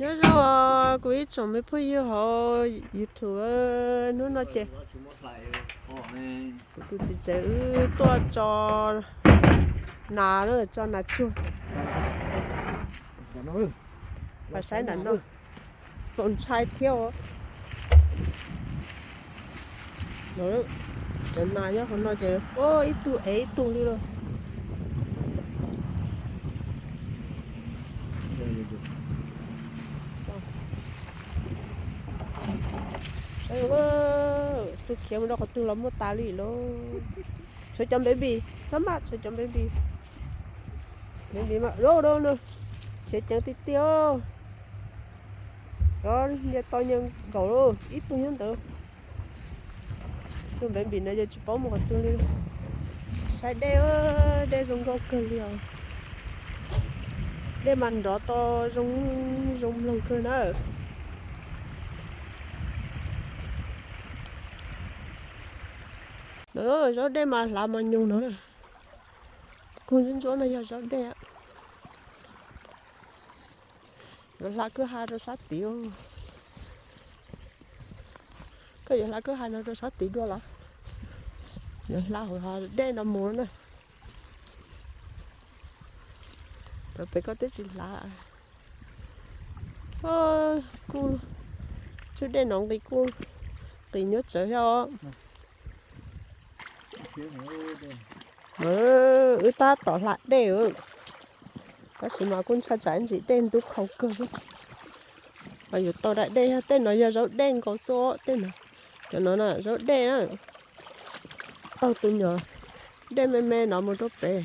Nyob zoo kuv ib tsoom me phooj ywg hauv YouTube, hnub no ces kuv tus txiv tsev wb tuaj tso nas, tso nas tsuag. Pab saib nram no, txaus ntshai thiab os. Cov nas nyob hauv no ces ib tug ev ib tug li lauj. Saib, tus khiav mus rau qhov twg los muaj tas li lauj. Tshuav cov baby, txhob maj, tshuav cov baby. Baby mas, khiav ceev tiag tiag. Cov nyias tau nyias nkaum lauj, ib tug nyob ntawd. Tus baby no yog tsis paub mus qhov twg li. Saib dej, dej zoo nkauj kawg li os. Dej mas nrov to, zoo, zoo mloog kawg na. No, zaub dej mas hlav mos nyoos no. Kug ntsuab ntsuab no yog zaub dej. Yuav hla kwj ha rau sab tid. Koj yuav hla kwj ha no rau sab tid dua los? Yuav hla hauv dej no mus na. Cov pem koj twb tsis hlav. Kuj, tswb dej no nqis kuj, nqis nyuaj tsawv thiab os. Wb tab tom hla dej, tab sis mas kuj ntshai tsam ntsis dej ntub khau kawg. Yuav tau daim dej, tej no yog zaub dej nkaus xwb os, tej no. Cov no na zaub dej na. Taug tus nyuag dej me me no mus rau pem.